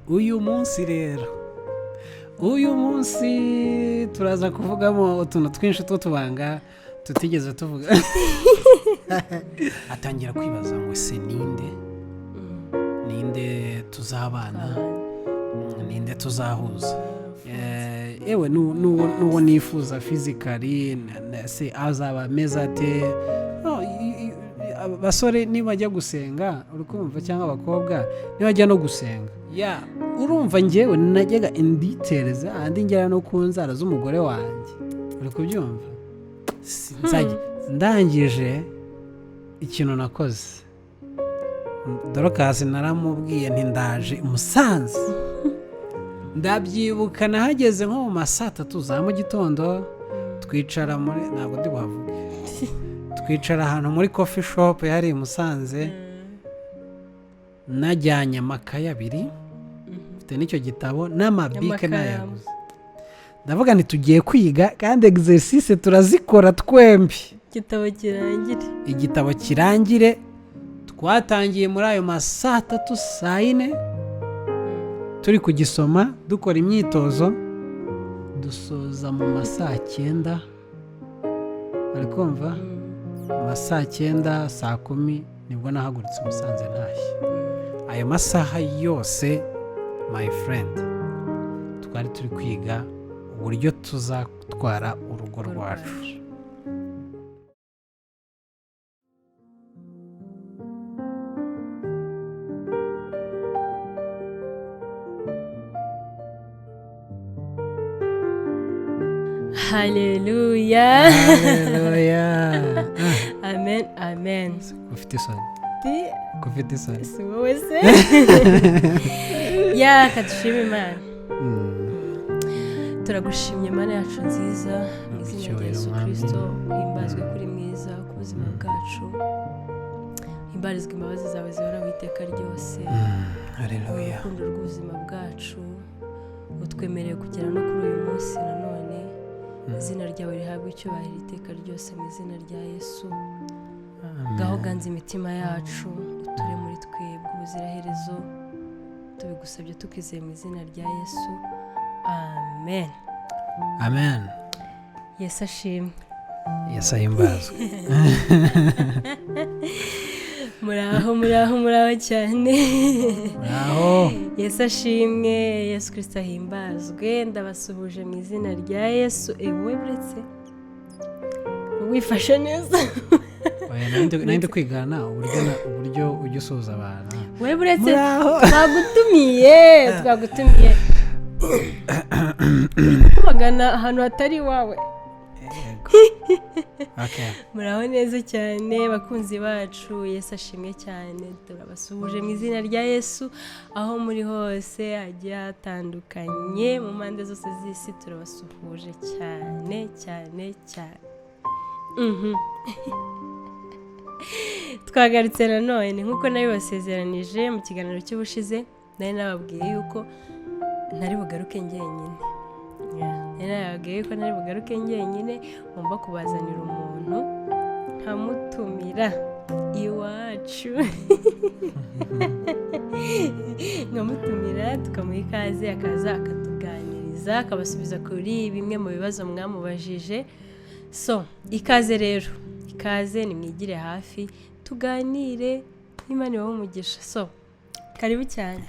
Uyu munsi rero, uyu munsi turaza kuvugamo utuntu twinshi tw'utubanga tutigeze tuvuga. Atangira kwibaza ngo: ese ninde, ninde tuzabana, ninde tuzahuza? Ewe n'uwo nifuza physically se azaba ameze ate? No, abasore nibajya gusenga, uri kumva, cyangwa abakobwa nibajya no gusenga, ya urumva, njyewe najyaga in details, andi ngera no ku nzara z'umugore wanjye, uri kubyumva? Ndangije, ikintu nakoze, Dorcas, naramubwiye nti ndaje i Musanze. Ndabyibuka nahageze nko mu ma saa tatu za mu gitondo, twicara muri, ntabwo ndi buhavuge, twicara ahantu muri coffee shop yari i Musanze, najyanye amakaye abiri, mfite n'icyo gitabo n'amabike. N'amakaramu. Nayaguze, ndavuga nti tugiye kwiga kandi exercice turazikora twembi. Igitabo kirangire. Igitabo kirangire. Twatangiye muri ayo ma saa tatu, saa yine turi kugisoma, dukora imyitozo, dusoza mu ma saa cyenda, bari kumva, mu ma saa cyenda, saa kumi nibwo nahagurutse i Musanze ntashye. Ayo masaha yose, my friend, twari turi kwiga uburyo tuzatwara urugo rwacu. Haleluya! Haleluya! Amen, amen. Ufite isoni, ko ufite isoni? Si wowe se? Ya, kadushima Imana. Turagushimye Mana yacu nziza, mu izina rya Icyubahiro, Yesu Mwami. Kirisito. Himbazwe kuri mwiza ku buzima bwacu, himbarizwa imbabazi zawe zihoraho iteka ryose. Haleluya. Urukundo rw'ubuzima bwacu utwemereye kugera no kuri uyu munsi nanone, izina ryawe rihabwe icyubahiro iteka ryose mu izina rya Yesu. Ngaho ganza imitima yacu, uture muri twebwe ubuziraherezo. Tubigusabye tukizeye mu izina rya Yesu, amen. Amen. Yesu ashimwe. Yesu ahimbazwe. Muraho, muraho, muraho cyane. Aho. Yesu ashimwe, Yesu Kirisito ahimbazwe. Ndabasuhuje mu izina rya Yesu. Ewe, buretse, wifashe neza? Oya, nari ndi kwigana uburyo ujya usuhuza abantu. We, buretse. Muraho. Twagutumiye, twagutumiye kubagana ahantu hatari iwawe. Yego. Okay. Muraho neza cyane bakunzi bacu, Yesu ashimwe cyane. Turabasuhuje mu izina rya Yesu aho muri hose hagiye hatandukanye, mu mpande zose z'isi, turabasuhuje cyane cyane cyane. Twagarutse nanone nk'uko nabibasezeranije mu kiganiro cy'ubushize. Nari nababwiye yuko ntari bugaruke njyenyine. Yeah, nari nababwiye yuko ntari bugaruke njyenyine, ngomba kubazanira umuntu nkamutumira iwacu, nkamutumira tukamuha ikaze, akaza akatuganiriza, akabasubiza kuri bimwe mu bibazo mwamubajije. So ikaze rero, ikaze, nimwigire hafi tuganire. Imana ibahe umugisha. So karibu cyane.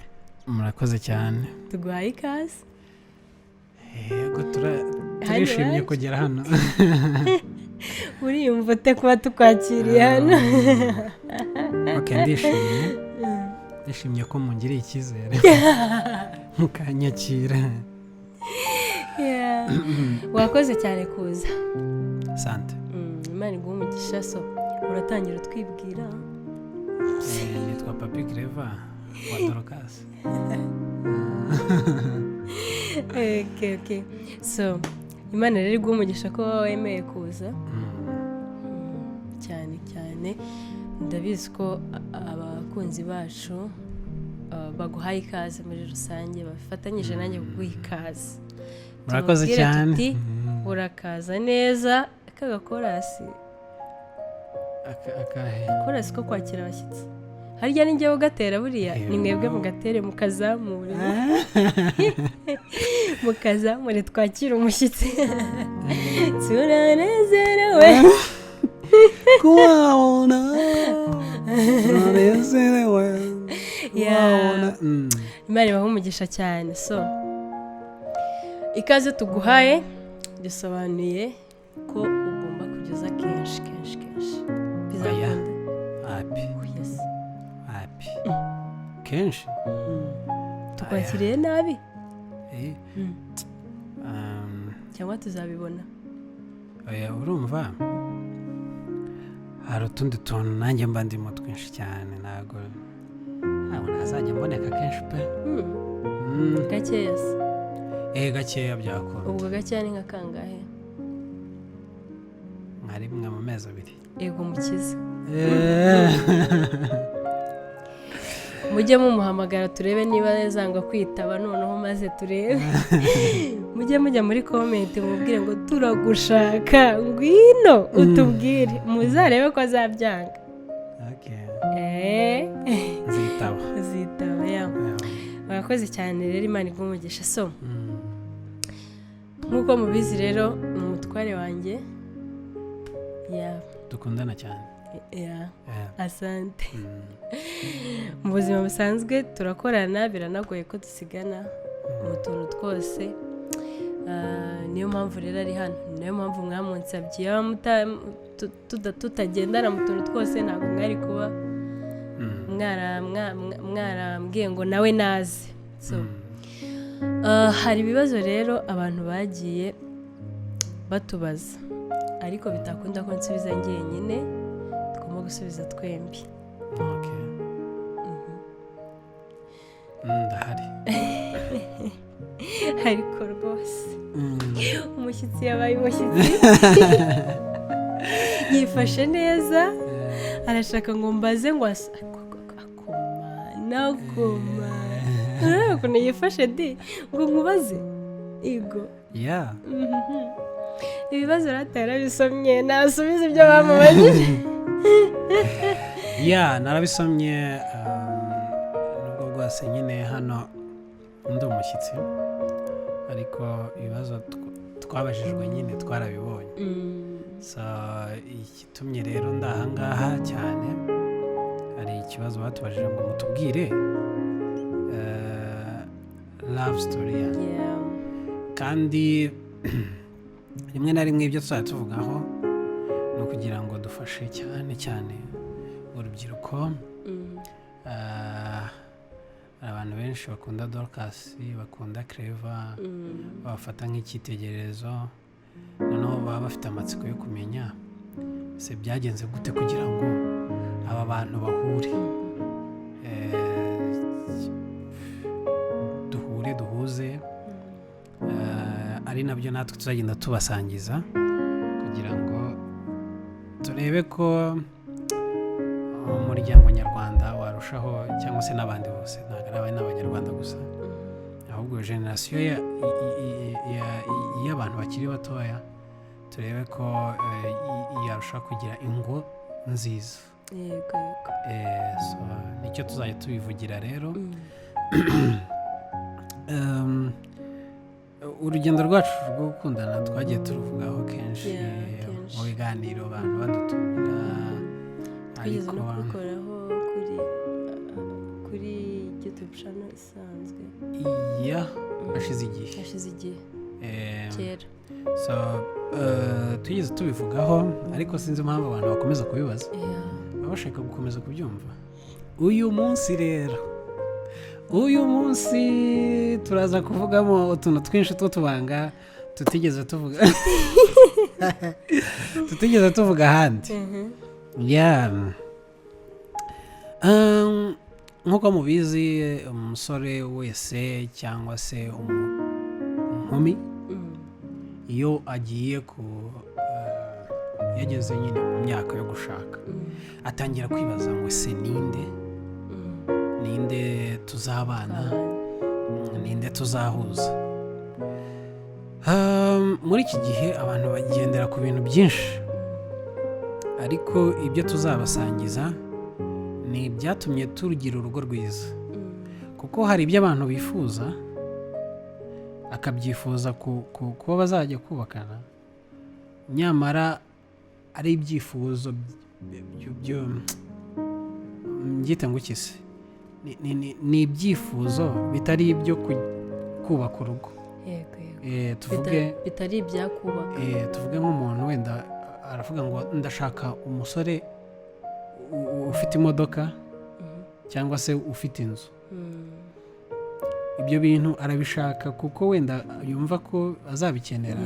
Murakoze cyane. Tuguhaye ikaze. Yego, turishimye iwacu. kugera hano. Uriyumva ute kuba tukwakiriye hano? Ok, ndishimye, ndishimye ko mungiriye icyizere mukanyakira. Yeah. Wakoze cyane kuza. Sante. Imana iguhe umugisha. So uratangira utwibwira. Nitwa Papi Clever wa Dorcas. Okay. So Imana rero iguhe umugisha ko wemeye kuza. Cyane cyane ndabizi ko abakunzi bacu baguhaye ikaze muri rusange, bafatanyije nanjye kuguha ikaze. Murakoze Tubabwire cyane. tuti, urakaza neza. Kagakorasi. Akahe? Korasi ko kwakira abashyitsi. Harya ni njyewe ugatera buriya, ni mwebwe mugatere, mukazamure, mukazamure, twakire umushyitsi. Turanezerewe. Kuwabona, turanezerewe. Kuwabona. Imana ibahe umugisha cyane. So, ikaze tuguhaye bisobanuye ko ugomba kugeza kenshi kenshi kenshi. Bizakunda? Api. Oh, yes. Api, kenshi. Tukwakiriye nabi? Eh, Cyangwa tuzabibona? Oya, urumva hari utundi tuntu nanjye mba ndimo twinshi cyane, ntabwo nazajya mboneka kenshi pe. Gakeya se? Eh, gakeya byakunda. Ubwo gakeya ni nka kangahe? Nka rimwe mu mezi 2. Ego mukize. Mujye mumuhamagara turebe niba yazanga kwitaba noneho, maze turebe. Mujye mujya muri comment mubwire ngo turagushaka, ngwino utubwire, muzarebe ko azabyanga. Okay. Nzitaba. Uzitaba ya. Murakoze cyane rero, Imana iguhe umugisha. So, nk'uko mubizi rero, ni umutware wanjye ya. Dukundana cyane. Ya. Asante. Mu buzima busanzwe turakorana, biranagoye ko dusigana mu tuntu twose. Niyo mpamvu rero ari hano, ni nayo mpamvu mwamunsabye. Iyo tutagendana mu tuntu twose, ntabwo mwari kuba mwarambwiye ngo nawe naze. So, hari ibibazo rero abantu bagiye batubaza, ariko bitakunda ko nsubiza njyenyine, tugomba gusubiza twembi. Okay. Ndahari. Ariko rwose umushyitsi yabaye umushyitsi, yifashe neza, arashaka ngo mbaze ngo akoma nakoma. Urabona ukuntu yifashe di, ngo nkubaze igo. Ibibazo rata yarabisomye, nasubiza ibyo bamubajije. Yeah, narabisomye, nubwo bwose nyine hano ndi umushyitsi, ariko ibibazo twabajijwe nyine twarabibonye. So, igitumye rero ndahangaha cyane, hari ikibazo batubajije ngo mutubwire love story yanyu. Kandi rimwe na rimwe ibyo tuzajya tuvugaho ni ukugira ngo dufashe cyane cyane urubyiruko. Hari abantu benshi bakunda Dorcas, bakunda Clever, babafata nk'icyitegererezo, noneho baba bafite amatsiko yo kumenya ese byagenze gute kugira ngo aba bantu bahure, duhure, duhuze, ari nabyo natwe tuzagenda tubasangiza kugira ngo turebe ko umuryango nyarwanda warushaho, cyangwa se n'abandi bose, ntabwo ari n'abanyarwanda gusa, ahubwo generasiyo y'abantu bakiri batoya, turebe ko yarushaho kugira ingo nziza. Yego. So, nicyo tuzajya tubivugira rero. Urugendo rwacu rwo gukundana twagiye turuvugaho kenshi Yeah, kenshi. mu biganiro abantu badutumira, Twigeze ariko no kubikoraho kuri YouTube channel isanzwe. Yeah, hashize igihe. Hashize igihe. Kera. So, tugeze tubivugaho, ariko sinzi impamvu abantu bakomeza kubibaza, baba bashaka gukomeza kubyumva. Uyu munsi rero, uyu munsi turaza kuvugamo utuntu twinshi tw'utubanga tutigeze tuvuga ahandi. Yeah. Nk'uko mubizi, umusore wese cyangwa se inkumi, iyo agiye ku yageze nyine mu myaka yo gushaka, atangira kwibaza ngo ese ninde, ninde tuzabana, ninde tuzahuza? Muri iki gihe abantu bagendera ku bintu byinshi, ariko ibyo tuzabasangiza ni Byatumye tugira urugo rwiza, kuko hari ibyo abantu bifuza, akabyifuza kuba bazajya kubakana, nyamara ari ibyifuzo mbyite ngo iki se? Ni ibyifuzo bitari ibyo kubaka urugo. yego yego Tuvuge Bitari ibyakubaka. Tuvuge nk'umuntu wenda aravuga ngo ndashaka umusore ufite imodoka cyangwa se ufite inzu. Ibyo bintu arabishaka kuko wenda yumva ko azabikenera,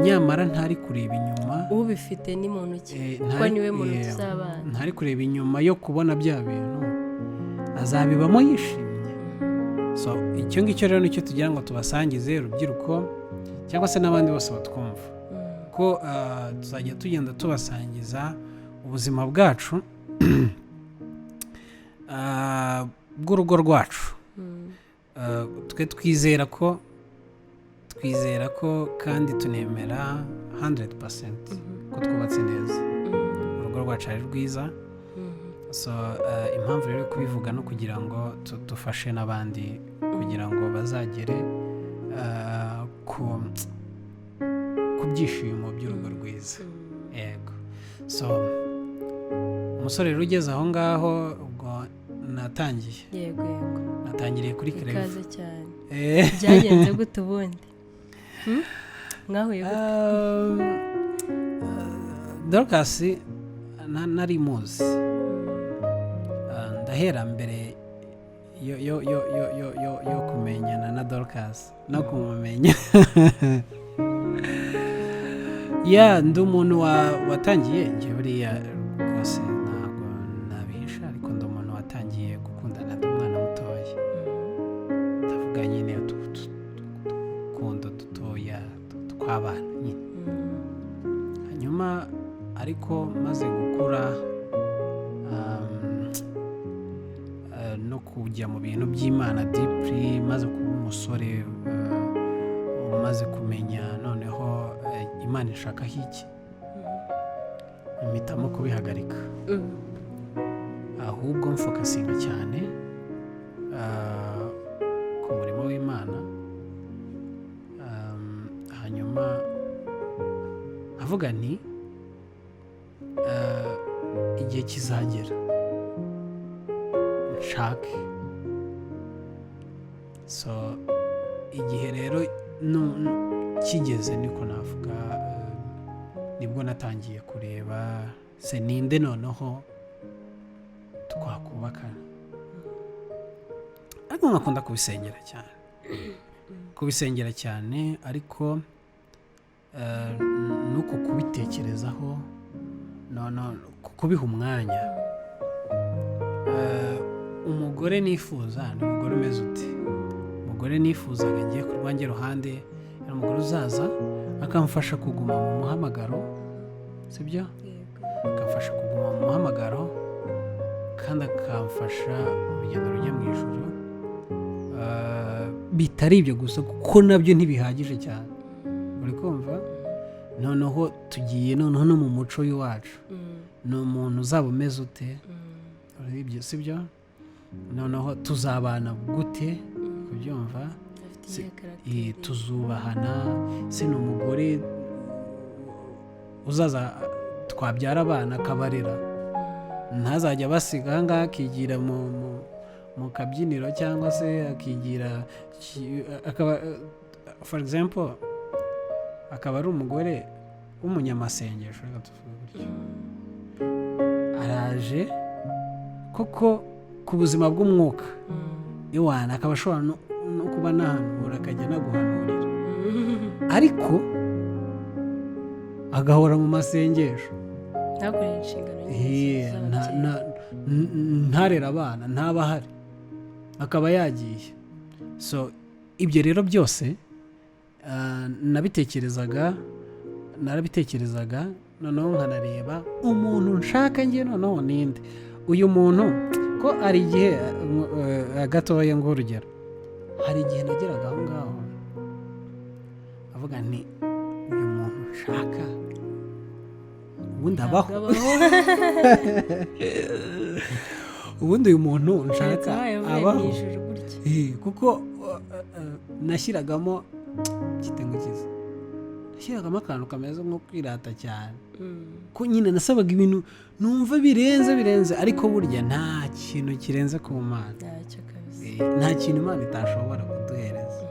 nyamara ntari kureba inyuma. Ubifite ni muntu ki? Kuko niwe muntu tuzabana. Ntari kureba inyuma yo kubona bya bintu, azabibamo yishimye? So icyo ngicyo rero nicyo tugira ngo tubasangize, urubyiruko cyangwa se n'abandi bose batwumva, ko tuzajya tugenda tubasangiza ubuzima bwacu bw'urugo rwacu. Twe twizera ko kandi tunemera 100% ko twubatse neza, urugo rwacu ari rwiza. So impamvu rero yo kubivuga no kugira ngo dufashe n'abandi kugira ngo bazagere ku byishimo by'urugo rwiza. Yego. So umusore rero ugeze aho ngaho, ubwo natangiye yego yego natangiriye kuri Claver. Ikaze cyane. Byagenze gute ubundi? Mwahuye gute? Dorcas nari muzi. Ndahera mbere yo kumenyana na Dorcas no kumumenya. Ya, ndi umuntu watangiye, njye buriya rwose ntabwo nabihisha, ariko ndi umuntu watangiye gukundana ndi umwana mutoya. Ndavuga nyine utukundo dutoya tw'abana nyine. Hanyuma ariko maze gukura, no kujya mu bintu by'Imana deeply, maze kuba umusore, umaze kumenya noneho Imana ishakaho iki, mpitamo kubihagarika, ahubwo mfocusinga cyane ku murimo w'Imana. Hanyuma nkavuga nti igihe kizagera nshake. So igihe rero kigeze, niko navuga, nibwo natangiye kureba se ninde noneho twakubakana. Ariko nkakunda kubisengera cyane, kubisengera cyane, ariko nuko kubitekerezaho, no kubiha umwanya. Umugore nifuza ni umugore umeze ute? Umugore nifuzaga ngiye ku rwanjye ruhande ni umugore uzaza akamfasha kuguma mu muhamagaro, sibyo? Yego. Akamfasha kuguma mu muhamagaro kandi akamfasha mu rugendo rujya mu ijuru. Bitari ibyo gusa, kuko nabyo ntibihagije cyane, uri kumva? Noneho tugiye noneho no mu muco w'iwacu, ni umuntu uzaba umeze ute? Ibyo sibyo? Noneho tuzabana gute, kubyumva? Afite iyihe caractère? Tuzubahana se? Ni umugore uzaza twabyara abana akabarera, ntazajya abasiga aha ngaha akigira mu kabyiniro, cyangwa se akigira akaba, for example, akaba ari umugore w'umunyamasengesho, reka tuvuge gutyo. Araje koko ku buzima bw'umwuka, iwana akaba ashobora no kuba nahanura, akajya anaguhanurira, ariko agahora mu masengesho. Ntakorere inshingano nyine z'ababyeyi. Ntarere abana, ntaba ahari, akaba yagiye. So ibyo rero byose nabitekerezaga, narabitekerezaga, noneho nkanareba umuntu nshaka njye noneho ninde uyu muntu. Ko hari igihe, gatoya ngo urugero, hari igihe nageraga aho ngaho avuga nti uyu muntu nshaka ubundi abaho? Ntabwo abaho. Ubundi uyu muntu Keretse nshaka ubaye uvuye mu abaho? ijuru gutya. Kuko nashyiragamo igitengo cyiza, nashyiragamo akantu kameze nko kwirata cyane, ko nyine nasabaga ibintu numva birenze birenze, ariko burya nta kintu kirenze ku Mana. Ntacyo kabisa. Nta kintu Imana itashobora kuduhereza.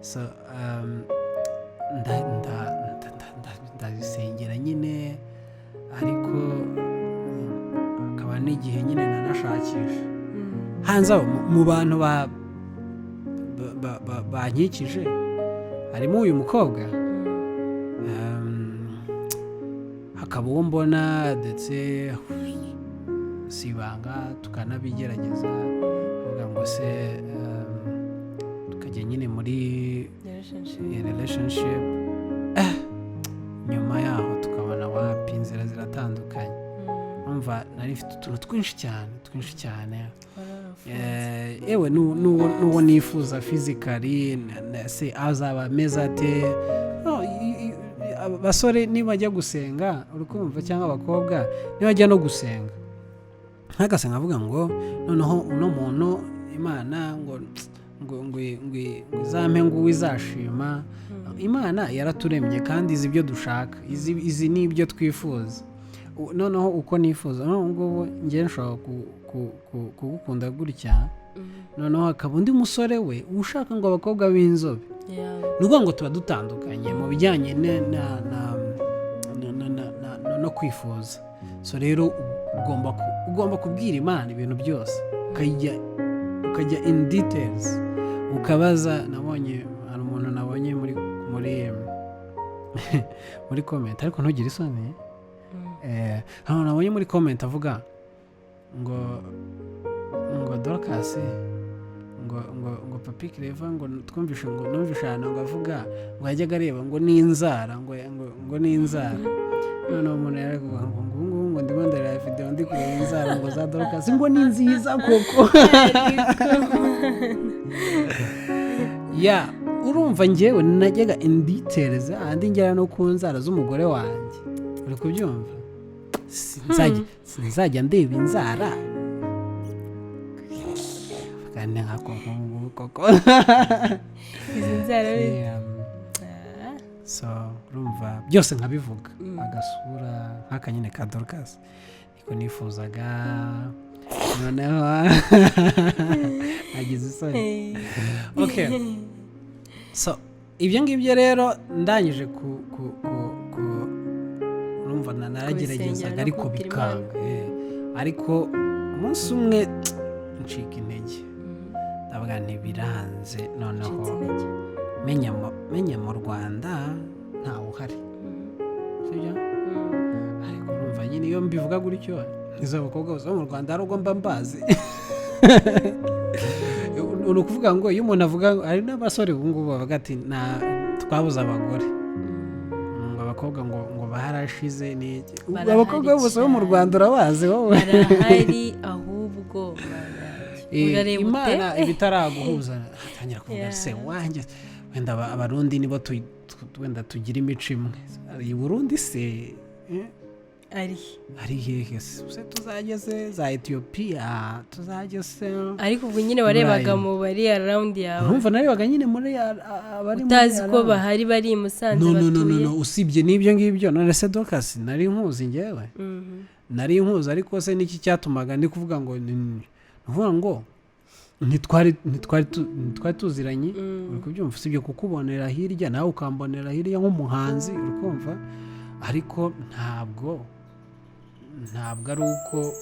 So ndabisengera nyine, ariko hakaba n'igihe nyine nanashakisha hanze aho mu bantu bankikije, harimo uyu mukobwa, hakaba uwo mbona, ndetse si ibanga, tukanabigerageza kuvuga ngo se tukajya nyine muri relationship. Relationship, nyuma yaho tukabona wapi, inzira ziratandukanye. Umva, nari mfite utuntu twinshi cyane, twinshi cyane. Wari warafunze. Yewe n'uwo nifuza physically, se azaba ameze ate? No, abasore nibajya gusenga, uri kumva, cyangwa abakobwa nibajya no gusenga, ntagasenga avuga ngo noneho uno muntu Imana ngo izampe, ngo uwo izashima. Imana yaraturemye kandi izi ibyo dushaka, izi ni ibyo twifuza. Noneho uko nifuza noneho ngubu njye nshobora kugukunda gutya, noneho hakaba undi musore we ushaka ngo abakobwa b'inzobe. Ni ukuvuga ngo tuba dutandukanye mu bijyanye no kwifuza. So rero ugomba kubwira Imana ibintu byose, ukajya in details, ukabaza. Nabonye hari umuntu nabonye muri comment, ariko ntugire isoni. Hari umuntu nabonye muri comment avuga ngo Dorcas, ngo Papi Clever, ngo twumvishe, ngo numvishe ahantu ngo avuga ngo yajyaga areba ngo n'inzara, ngo n'inzara. Noneho umuntu yari kuvuga ngo ubu ngubu ngo ndimo ndareba video, ndi kureba inzara ngo za Dorcas, ngo ni nziza koko. Ya, urumva, njyewe najyaga in details, ahandi ngera no ku nzara z'umugore wanjye, uri kubyumva? Sinzajya ndeba inzara kandi nkako nk'ubu koko. Izi nzara. Yeah. So urumva, byose nkabivuga, agasura nk'aka nyine ka Dorcas niko nifuzaga. Noneho agize isoni. Okay, so ibyo ngibyo rero ndangije ku urumva narageragezaga Kubisengera no ariko kubwira bikanga. Ariko umunsi umwe ncika intege, ndavuga nti biranze noneho. Ucitse intege. Menya mu Rwanda ntawe uhari, sibyo? Ariko urumva nyine, iyo mbivuga gutyo, izo abakobwa bose bo mu Rwanda hari ubwo mba mbazi. Ni ukuvuga ngo iyo umuntu avuga, hari n'abasore ubu ngubu bavuga ati twabuze abagore, ngo abakobwa ngo barashize n'iki. Barahari Abakobwa bose bo mu cyane. Rwanda urabazi wowe? Barahari ahubwo, Mana yanjye. Urareba ute? Imana iba itaraguhuza, atangira kuvuga se wanjye wenda Abarundi nibo wenda tugira imico imwe. I Burundi se, Ari ari hehe se? Se tuzageze za Etiyopiya, tuzageze Ariko ubwo nyine warebaga Burayi. mu bari around yawe. Urumva, narebaga nyine muri abari muri Utazi ko around. bahari, bari i Musanze No, no, no, no. batuye. No, usibye n'ibyo ngibyo, none se Dorcas nari nkuzi njyewe? Nari nkuzi, ariko se niki cyatumaga ndi kuvuga ngo ni ukuvuga ngo ntitwari tuziranye, uri kubyumva? Usibye kukubonera hirya, nawe ukambonera hirya nk'umuhanzi, uri kumva? Ariko ntabwo ari uko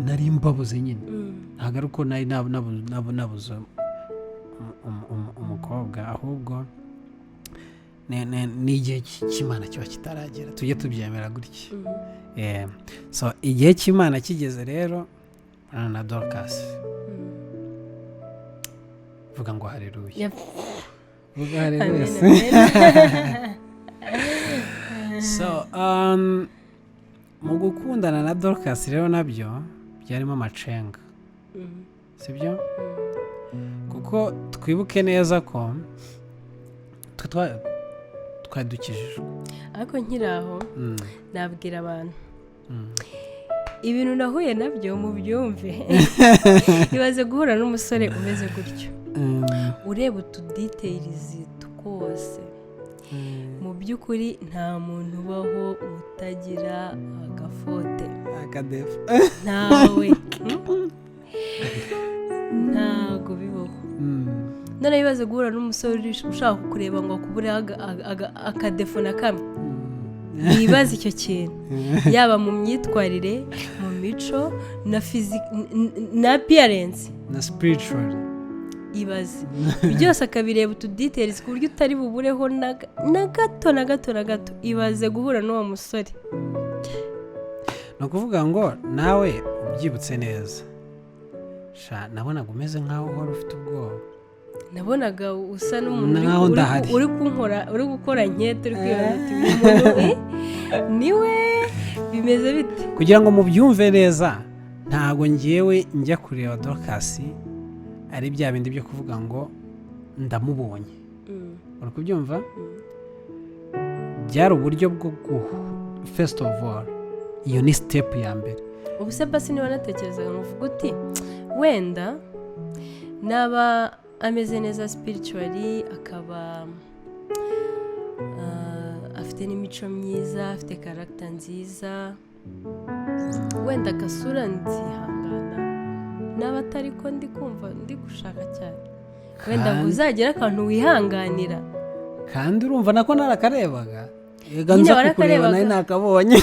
nari mbabuze nyine. Ntabwo ari uko nari nabuze umukobwa, ahubwo ni igihe cy'Imana kiba kitaragera, tujye tubyemera gutya. So igihe cy'Imana kigeze rero, mbonana na Dorcas. Vuga ngo hareruya. Vuga hareruya. Amen, amen. So mu gukundana na Dorcas rero nabyo byarimo amacenga, sibyo? Kuko twibuke neza ko twe twari dukijijwe. Ariko nkiri aho, nabwira abantu Ibintu nahuye nabyo mubyumve. Ibaze guhura n'umusore umeze gutyo, ureba utu details twose. Mu by'ukuri nta muntu ubaho utagira agafaute. Akadefu. Ntawe. Ntago bibaho. Noneho ibaze guhura n'umusore ushaka kukureba ngo akubureho akadéfaut na kamwe. Wibaze icyo kintu, yaba mu myitwarire, mu mico na physique na appearance na spiritual. Ibaze byose akabireba, utu details, ku buryo utari bubureho na gato, na gato, na gato. Ibaze guhura n'uwo musore. Ni ukuvuga ngo nawe ubyibutse neza sha, nabonaga umeze nkaho uhora ufite ubwoba. Nabonaga usa n'umuntu Nkaho ndahari. Uri kunkora, uri gukora enquête, uri kwibaza uti: "Uyu muntu, niwe bimeze bite?" Kugira ngo mubyumve neza, ntabwo ngewe njya kureba Dorcas ari bya bindi byo kuvuga ngo ndamubonye. Uri kubyumva? Byari uburyo bwo guhu, first of all iyo ni step ya mbere. Ubu se basi niba natekerezaga ngo uvuge uti wenda naba ameze neza spiritually, akaba afite n'imico myiza, afite character nziza, wenda agasura nzihangana, naba atari ko ndi kumva ndi gushaka cyane, wenda ngo uzagire akantu wihanganira. Kandi urumva nako narakarebaga. Reka Nyine nza kukureba warakarebaga. Nawe nakabonye.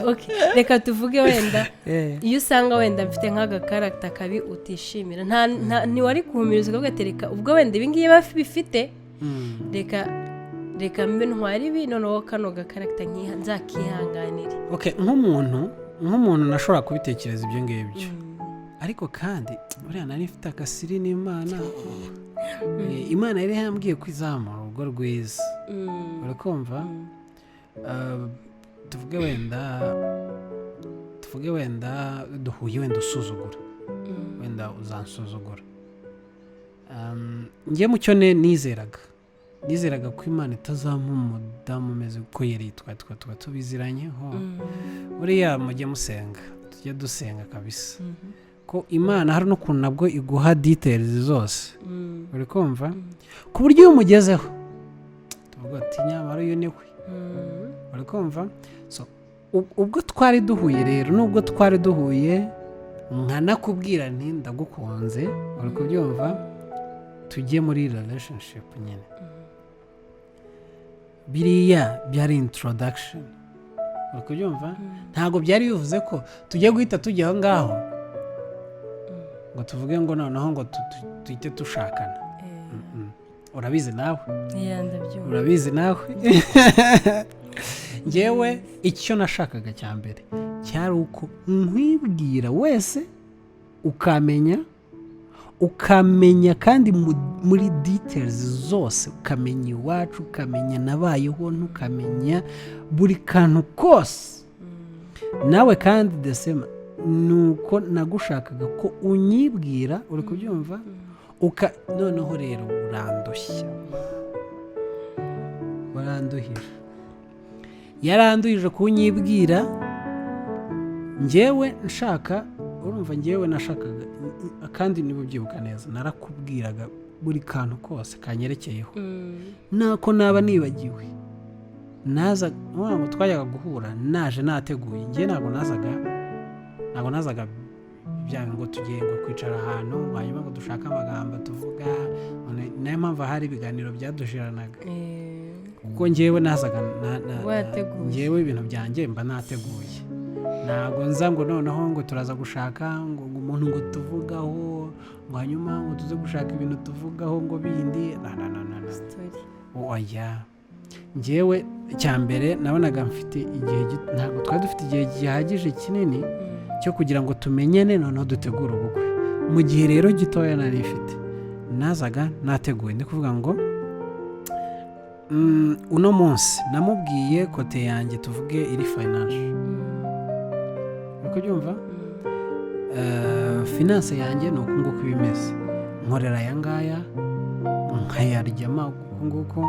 Okay, reka tuvuge wenda iyo usanga wenda mfite nk'agacharacter kabi utishimira, ntiwari kuhumiriza ukavuga ati: "Reka ubwo wenda ibi ngibi bifite, reka mbe ntware ibi, noneho kano gacharacter nzakihanganire." Okay, nk'umuntu nashobora kubitekereza ibyo ngibyo, ariko kandi buriya nari mfite agasiri n'Imana. Imana yari yambwiye ko izamura urugo rwiza. Urakumva? Tuvuge wenda duhuye, wenda usuzugura, wenda uzansuzugura. Njye mu cyo nizeraga ko Imana itazampa umudamu umeze uko yari yitwaye. Tuba tubiziranyeho. Buriya mujye musenga, tujye dusenga kabisa, ko Imana hari n'ukuntu nabwo iguha details zose. Uri kumva? Ku buryo iyo umugezeho tuvuga ati: "Nyamara uyu ni we." Uri kumva? So, ubwo twari duhuye rero, nubwo twari duhuye nkanakubwira nti ndagukunze, uri kubyumva, tujye muri relationship nyine, biriya byari introduction. Uri kubyumva? Ntabwo byari bivuze ko tugiye guhita tujya aho ngaho ngo tuvuge ngo noneho ngo tuhite dushakana. Urabizi nawe. Yeah, ndabyumva. Urabizi nawe. Ngewe icyo nashakaga cya mbere cyari uko nkwibwira wese, ukamenya kandi muri details zose, ukamenya iwacu, ukamenya nabayeho, ntukamenya buri kantu kose nawe. Kandi the same ni uko nagushakaga ko unyibwira. Uri kubyumva? Uka noneho rero urandushya, waranduhije, yaranduhije kunyibwira. Njyewe nshaka, urumva, njyewe nashakaga, kandi niba ubyibuka neza, narakubwiraga buri kantu kose kanyerekeyeho, nako naba nibagiwe naza ngo twajyaga guhura naje nateguye. Njye ntabwo nazaga bya ngo tugiye ngo kwicara ahantu ngo hanyuma ngo dushake amagambo tuvuga. Niyo mpamvu hari ibiganiro byadushiranaga, kuko njyewe nazaga Wateguye. Njyewe ibintu byanjye mba nateguye. Ntabwo nza ngo noneho ngo turaza gushaka ngo umuntu ngo tuvugaho, ngo hanyuma ngo tuze gushaka ibintu tuvugaho ngo bindi na na na na na. Story. Oya, njyewe icya mbere nabonaga mfite igihe ntabwo twari dufite igihe gihagije kinini cyo kugira ngo tumenyane noneho dutegure ubukwe. Mu gihe rero gitoya nari mfite, nazaga nateguye. Ndi kuvuga ngo uno munsi namubwiye côté yanjye, tuvuge iri financial. Uri kubyumva? Finance yanjye ni uku nguku bimeze, nkorera aya ngaya nkayaryama uku nguku.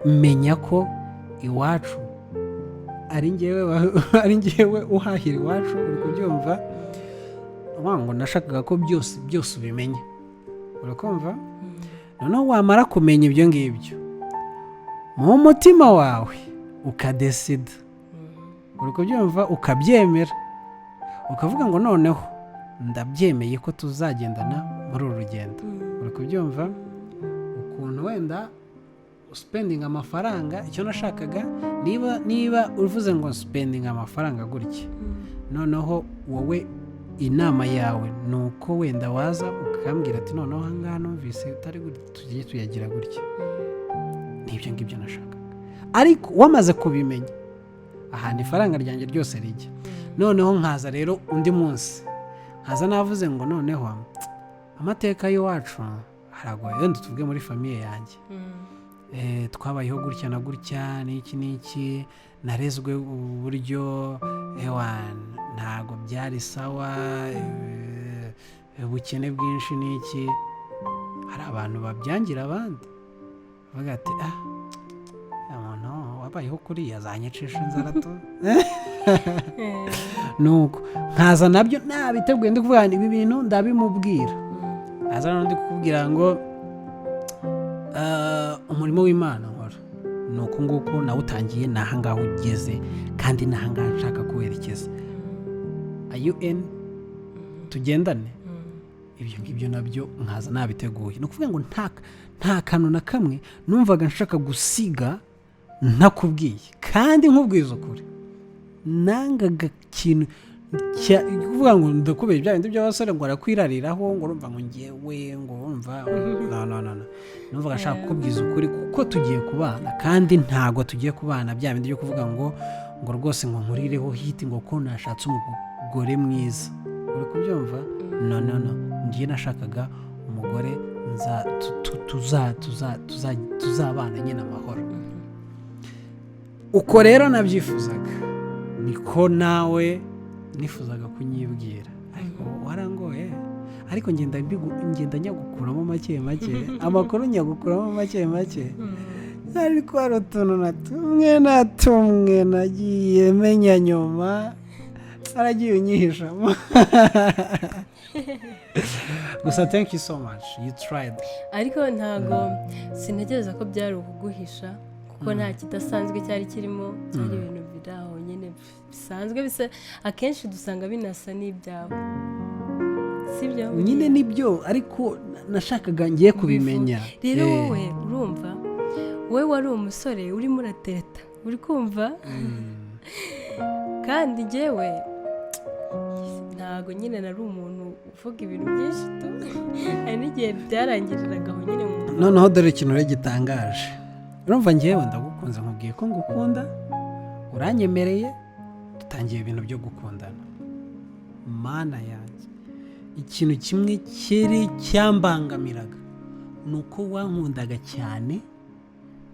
Menya ko iwacu Ari ngewe uhahira iwacu, uri kubyumva? Ukuvuga ngo nashakaga ko byose byose ubimenya, urakumva? Noneho wamara kumenya ibyo ngibyo, mu mutima wawe ukadecida, uri kubyumva? Ukabyemera, ukavuga ngo noneho ndabyemeye ko tuzagendana muri uru rugendo, uri kubyumva? Ukuntu wenda uspendinga amafaranga, icyo nashakaga, niba uvuze ngo spendinga amafaranga gutya, noneho wowe inama yawe ni uko wenda waza ukambwira ati: "Noneho ahangaha numvise utari gutya, tugiye tuyagira gutya." N'ibyo ngibyo nashakaga. Ariko wamaze kubimenya ahantu ifaranga ryanjye ryose rijya, noneho nkaza rero undi munsi, nkaza navuze ngo noneho amateka y'iwacu haragoye, wenda tuvuge muri famille yanjye, twabayeho gutya na gutya, n'iki n'iki, narezwe uburyo, ewa, ntabwo byari sawa, ubukene bwinshi n'iki. Hari abantu babyangira, abandi bavuga ati: "Ah, umuntu wabayeho kuriya azanyicisha inzara tu." Nuko nkaza nabyo nabiteguye, ndi kuvuga ngo ibi bintu ndabimubwira. Nkaza noneho ndi kukubwira ngo umurimo w'Imana nkora ni uku nguku, nawutangiye, ni ahangaha ugeze, kandi ni ahangaha nshaka kuwerekeza. Are you in? Tugendane? Ibyo ngibyo nabyo nkaza nabiteguye. Ni ukuvuga ngo nta kantu na kamwe numvaga nshaka gusiga ntakubwiye. Kandi nkubwiza ukuri, nangaga ikintu kuvuga ngo ndakubera bya bindi by'abasore ngo arakwirariraho, ngo urumva, ngo ngewe, ngo urumva. No, no, no, no, numvaga nshaka kukubwiza ukuri, kuko tugiye kubana, kandi ntabwo tugiye kubana bya bindi byo kuvuga ngo rwose ngo nkurireho hiti, ngo ko nashatse umugore mwiza, uri kubyumva? No, no, no, ngiye nashakaga umugore nza tu- tu- tuza tuza tuza tuzabana nyine amahoro. Uko rero nabyifuzaga, niko nawe nifuzaga kunyibwira, ariko warangoye. Ariko ngenda nyagukuramo make make, amakuru nyagukuramo make make, ariko hari utuntu na tumwe na tumwe nagiye menya nyuma aragiye unyihishamo. Gusa thank you so much, you tried. Ariko ntago, sintekereza ko byari ukuguhisha, kuko nta kidasanzwe cyari kirimo. Byari ibintu biri aho nyine bisanzwe, bisa akenshi dusanga binasa n'ibyawe, sibyo? Nyine nibyo, ariko nashakaga ngiye kubimenya. Rero wowe urumva, wowe wari umusore urimo uratereta, uri kumva? Kandi njyewe ntago nyine nari umuntu uvuga ibintu byinshi tu. Hari n'igihe byarangiriraga aho nyine mu Noneho dore ikintu rero gitangaje. Urumva, ngewe ndagukunze, nkubwiye ko ngukunda, uranyemereye, dutangiye ibintu byo gukundana. Mana yanjye, ikintu kimwe kiri cyambangamiraga ni uko wankundaga cyane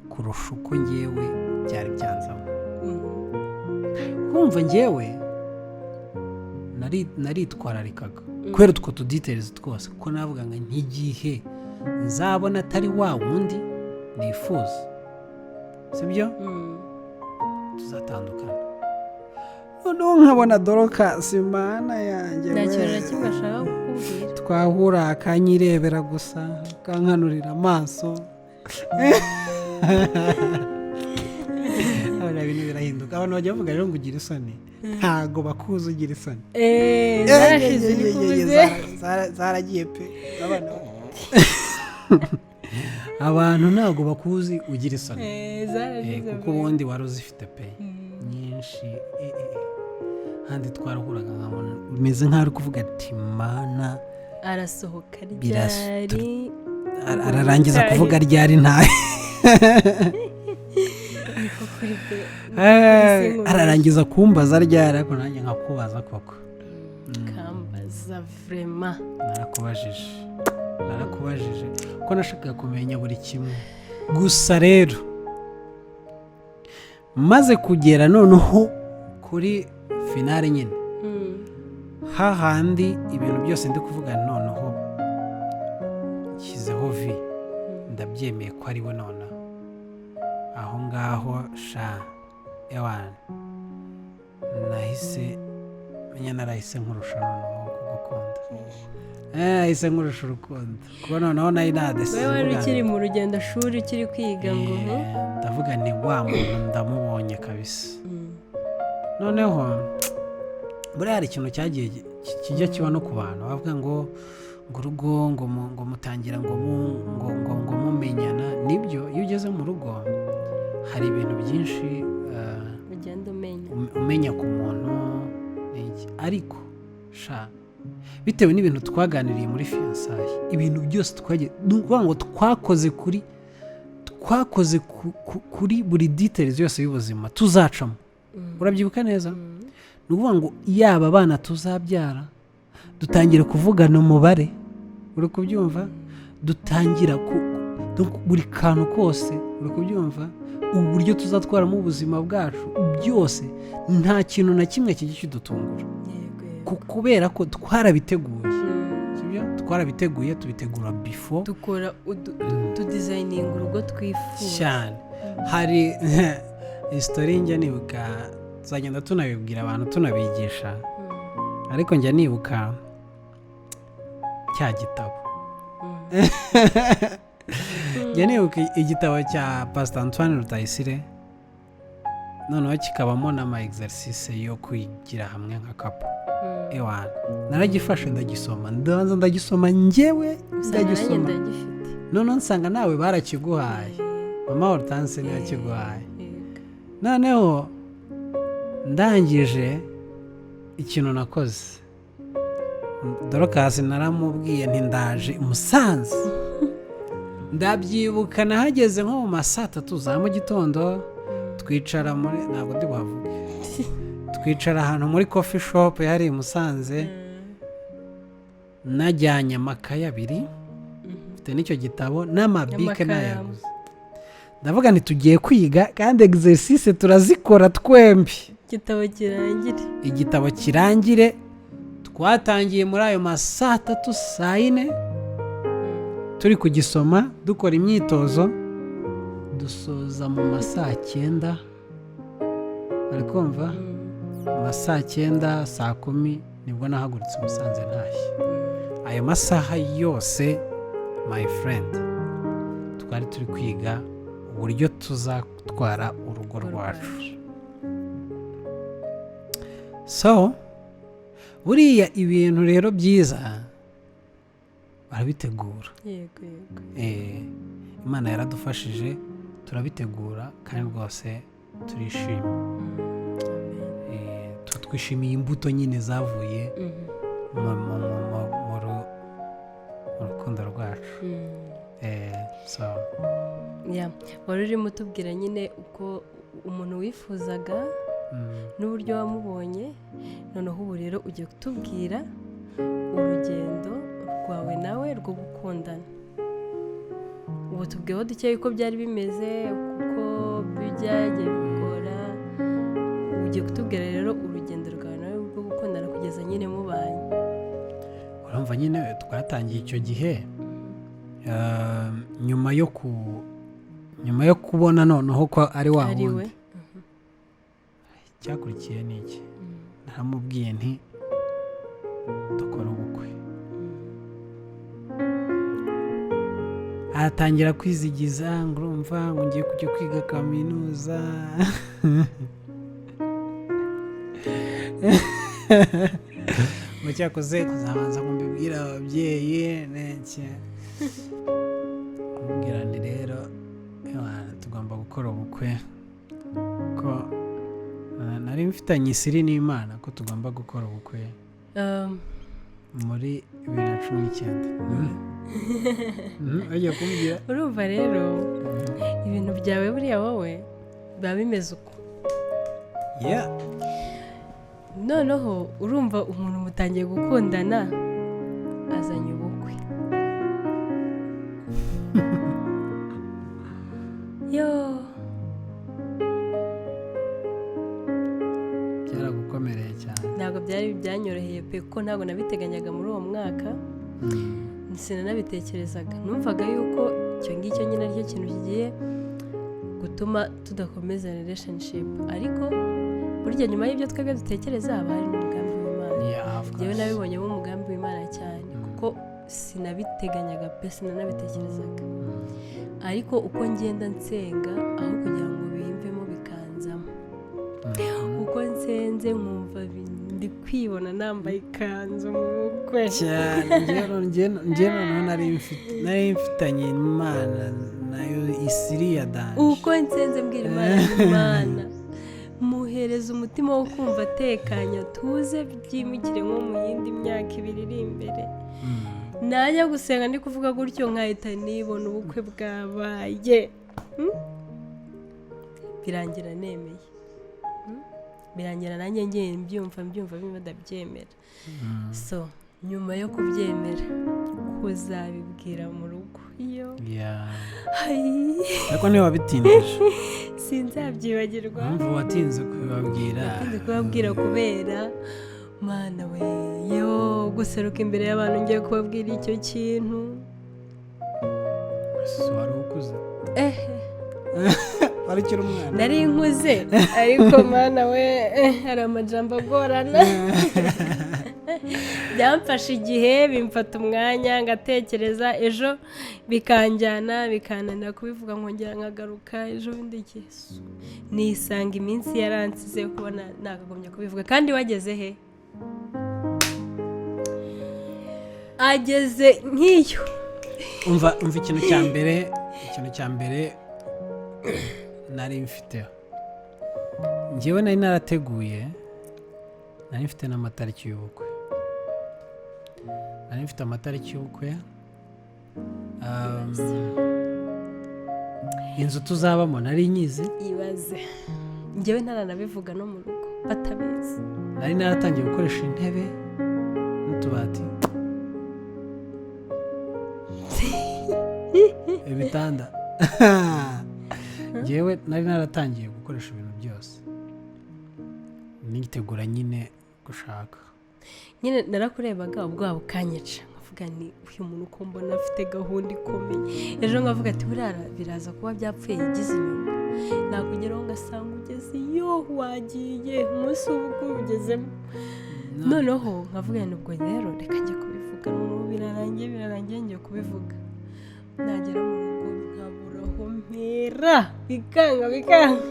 kurusha uko ngewe byari byanzamo. Kumva, ngewe naritwararikaga kubera utwo tudetails twose, kuko navuga ngo ntigihe nzabona atari wa wundi nifuza, sibyo, tuzatandukana. Noneho nkabona Dorcas, Mana yanjye, Nta kintu we. na kimwe ashaka kukubwira. Twahura akanyirebera gusa, akankanurira amaso. Abona ibintu birahinduka. Abantu bajya bavuga rero ngo ugira isoni, ntago bakuzi ugira isoni. Zarashize, niko uvuze. Zaragiye pe. Abantu ntabwo bakuzi ugira isoni. Zarashize. Kuko ubundi wari uzifite pe, nyinshi. Handi twarahuraga nkabona umeze nk'aho uri kuvuga ati: "Mana." Arasohoka ryari? Ararangiza kuvuga ryari? Ntahe. Niko kuri pe. Ararangiza kumbaza ryari? Ariko nanjye nkakubaza koko. Kambaza vraiment. Narakubajije, narakubajije ko nashakaga kumenya buri kimwe. Gusa rero maze kugera noneho kuri finale nyine, hahandi ibintu byose ndi kuvuga, noneho nshyizeho vi, ndabyemeye ko ari we. Noneho aho ngaho sha, ewana. Nahise menya narahise nkurusha noneho kugukunda. Nahise nkurusha urukundo kuko noneho nari nadesize. Wowe wari mvuga ukiri nti, mu rugendo shuri, ukiri kwiga ngo Ndavuga nti: "Wa muntu ndamubonye kabisa." Noneho buriya hari ikintu cyagiye kijya kiba no ku bantu bavuga ngo urugo ngo mutangira ngo mumenyana. Nibyo, iyo ugeze mu rugo hari ibintu byinshi ugenda umenya. Umenya ku muntu n'iki. Ariko sha, bitewe n'ibintu twaganiriye muri fiançailles, ibintu byose twagiye, ni ukuvuga ngo twakoze kuri buri details yose y'ubuzima tuzacamo. Urabyibuka neza? Ni ukuvuga ngo yaba abana tuzabyara, dutangira kuvugana umubare, uri kubyumva? Dutangira buri kantu kose, uri kubyumva? Uburyo tuzatwaramo ubuzima bwacu byose, nta kintu na kimwe kijya kidutungura. yego yego. Kubera ko twarabiteguye, sibyo? Twarabiteguye, tubitegura before. Dukora tudesigninga urugo twifuza. Cyane. Hari isitori njya nibuka, tuzagenda tunabibwira abantu, tunabigisha. Ariko njya nibuka cya gitabo, njya nibuka igitabo cya Pastor Antoine Rutayisire, noneho kikabamo n'ama exercice yo kwigira hamwe nka couple. Ewana, naragifashe ndagisoma, ndabanza ndagisoma njyewe. Usanga nanjye Ndagisoma. ndagifite. Noneho nsanga nawe barakiguhaye, mama Hortense niwe yakiguhaye. Yego. Noneho ndangije, ikintu nakoze, Dorcas naramubwiye nti: "Ndaje i Musanze." Ndabyibuka nahageze nko mu ma 3:00 za mu gitondo, twicara muri, ntabwo ndi buhavuge, twicara ahantu muri coffee shop yari i Musanze, najyanye amakaye abiri, mfite n'icyo gitabo n'amabike. N'amakaramu. Nayaguze, ndavuga nti: "Tugiye kwiga kandi exercice turazikora twembi." Igitabo kirangire. Igitabo kirangire. Twatangiye muri ayo ma 3:00, 4:00, turi kugisoma, dukora imyitozo, dusoza mu ma 9:00, bari kumva, mu ma 9:00, 10:00 nibwo nahagurutse Musanze ntashye. Ayo masaha yose, my friend, twari turi kwiga uburyo tuzatwara urugo rwacu. So buriya ibintu rero byiza barabitegura. yego yego Imana yaradufashije turabitegura, kandi rwose turishima. Twishimiye imbuto nyine zavuye mu rukundo rwacu. So Yeah. Wari urimo utubwira nyine uko umuntu wifuzaga n'uburyo wamubonye. Noneho ubu rero ugiye kutubwira urugendo rwawe nawe rwo gukundana. Ubu tubwiyeho duke uko byari bimeze, kuko byagiye bigora. Ugiye kutubwira rero urugendo rwawe nawe rwo gukundana kugeza nyine mubanye. Urumva nyine twatangiye icyo gihe, nyuma yo kubona noneho ko ari wa ari we. wundi. Icyakurikiye ni iki? Naramubwiye nti: "Dukora ubukwe." Aratangira kwizigiza ngo: "Urumva," ngo, "ngiye kujya kwiga kaminuza," ngo, "cyakoze kuzabanza ngo mbibwire ababyeyi n'iki." Kumubwira nti: "Rero ewana, tugomba gukora ubukwe," ko nari mfitanye isiri n'Imana ko tugomba gukora ubukwe muri 2019. Bagiye kumbwira. Urumva rero ibintu byawe buriya wowe biba bimeze uko. Noneho urumva umuntu mutangiye gukundana azanye ubukwe, yo! Byaragukomereye cyane. Ntabwo byari byanyoroheye pe, kuko ntabwo nabiteganyaga muri uwo mwaka. Sinanabitekerezaga. Numvaga yuko icyo ngicyo nyine aricyo kintu kigiye gutuma tudakomeza relationship, ariko Burya nyuma y'ibyo twebwe dutekereza haba hari n'umugambi w'Imana. Yeah, of Njyewe course. nabibonyemo umugambi w'Imana cyane, kuko sinabiteganyaga pe, sinanabitekerezaga. Ariko uko ngenda nsenga, aho kugira ngo bimvemo bikanzamo, uko nsenze nkumva ndi kwibona nambaye ikanzu mu bukwe. Cyane. Njyewe noneho nari mfitanye Imana nayo isiri ya danger. Uko nsenze mbwira Imana, Imana muhereza umutima wo kumva atekanye, atuze, byimukire nko mu yindi myaka 2 iri imbere. Najya gusenga ndi kuvuga gutyo, nkahita nibona ubukwe bwabaye. Birangira nemeye. Birangira nanjye ngiye mbyumva, mbyumva ndabyemera. So nyuma yo kubyemera, kuzabibwira mu rugo iyo Hayi. Ariko niba wabitindije. Sinzabyibagirwa. Mpamvu watinze kubibabwira? Natinze kubabwira kubera, Mana we, yo guseruka imbere y'abantu ngiye kubabwira icyo kintu. Si wari ukuze? Ehe. Wari ukiri umwana. Nari nkuze, ariko Mana we, hari amajambo agorana. Byamfashe igihe, bimfata umwanya, ngatekereza, ejo bikanjyana, bikananira kubivuga, nkongera nkagaruka ejo bundi. Yesu, nisanga iminsi yaransize yo kuba nakagombye kubivuga. Kandi wageze he? Ageze nk'iyo. Umva, ikintu cya mbere nari mfiteho, njyewe nari narateguye, nari mfite n'amatariki y'ubukwe, nari mfite amatariki y'ubukwe, inzu tuzabamo nari nyizi. Ibaze njyewe ntaranabivuga no mu rugo batabizi. Nari naratangiye gukoresha intebe n'utubati, ibitanda. Njyewe nari naratangiye gukoresha ibintu byose, nitegura nyine gushaka. Nyine narakurebaga ubwoba bukanyica, nkavuga ni uyu muntu uko mbona afite gahunda ikomeye. Ejo nkavuga ati buriya biraza kuba byapfuye yigize inyuma. Nakugeraho ngasanga ugeze iyo wagiye, umunsi w'ubukwe ugezemo. Noneho nkavuga nti ubwo rero reka njye kubivuga, noneho birarangiye, birarangiye, ngiye kubivuga. Nagera mu rugo nkabura aho mpera, bikanga, bikanga.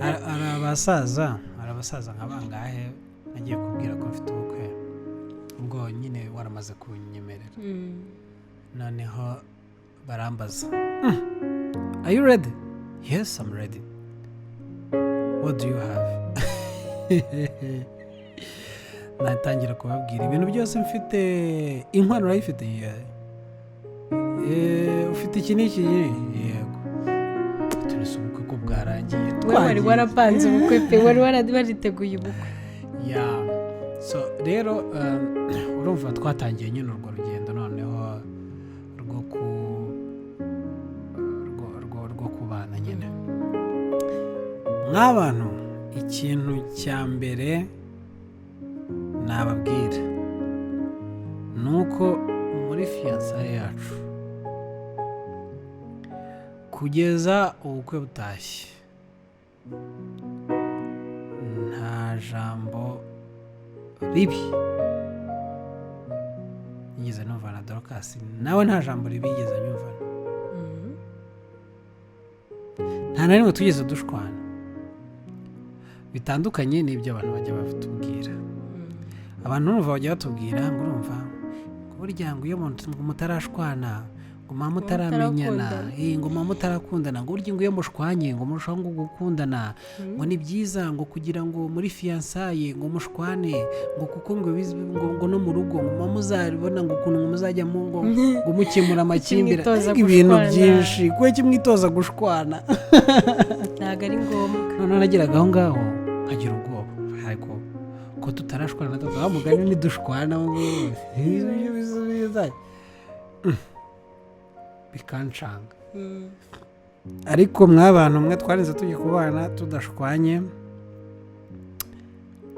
Hari abasaza nka bangahe nagiye kubwira ko mfite ubukwe, ubwo nyine waramaze kunyemerera. Noneho barambaza, "Are you ready?" "Yes, I'm ready. What do you have?" Natangira kubabwira ibintu byose mfite. "Inkwano urayifite?" "Yeah." "Ufite iki n'iki?" "Yego." Turese ubukwe ko bwarangiye. Wowe wari Twagiye. warapanze ubukwe pe, wari wariteguye ubukwe. Yeah. So rero urumva twatangiye nyine urwo rugendo noneho rwo kubana nyine nk'abantu. Ikintu cya mbere nababwira ni uko muri fiançailles yacu kugeza ubukwe butashye, nta jambo ribi nigeze numva na Dorcas nawe, nta jambo ribi yigeze anyumvana. Nta na rimwe tugeze dushwana, bitandukanye n'ibyo abantu bajya batubwira. Abantu urumva bajya batubwira ngo urumva ngo burya ngo iyo ngo mutarashwana, ngo muba mutaramenyana, Mutarakundana. Ngo muba mutarakundana, ngo burya ngo iyo mushwanye ngo murushaho ngo gukundana, ngo ni byiza ngo kugira ngo muri fiançailles ngo mushwane, ngo kuko ngo ngo no mu rugo ngo muba muzabona ngo ukuntu ngo muzajya mu ngo mukemura amakimbirane. Mwitoza Ariko ibintu gushwana. byinshi kuko kimwitoza gushwana. Ntabwo ari ngombwa. Noneho nageraga aho ngaho nkagira ubwoba, ariko ko tutarashwana tukaba mugani nidushwana bikancanga. Ariko mw'abantu mwe, twarinze tujya kubana tudashwanye.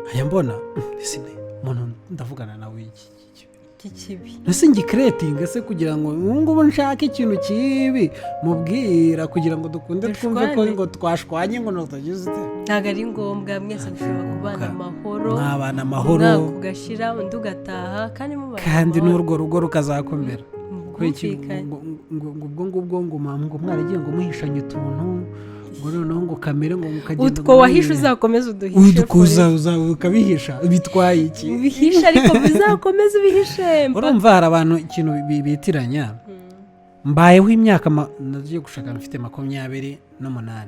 Nkajya mbona ese umuntu ndavugana nawe iki Iki kibi. Ese ngikeretinga se kugira ngo ubu ngubu nshake ikintu kibi mubwira kugira ngo dukunde twumve ko Dushwane. ngo twashwanye ngo ntutagize ute. Ntabwo ari ngombwa. Mwese mushobora kubana amahoro. Mwabana amahoro. Umwaka ugashira, undi ugataha, kandi mubana kandi amahoro. N'urwo rugo rukazakomera. Mu Kubera iki? bwumvikane. Ngo ubwo ngubwo ngo mwaragiye ngo muhishanye utuntu, ngo noneho ngo kamere ngo mukagenda Utwo ngo wahishe uzakomeze uduhishe. Udukuza ukabihisha, bitwaye iki? Ubihishe, ariko bizakomeze ubihishe mpaka. Urumva, hari abantu ikintu bitiranya. Mbayeho imyaka nagiye gushaka mfite 28.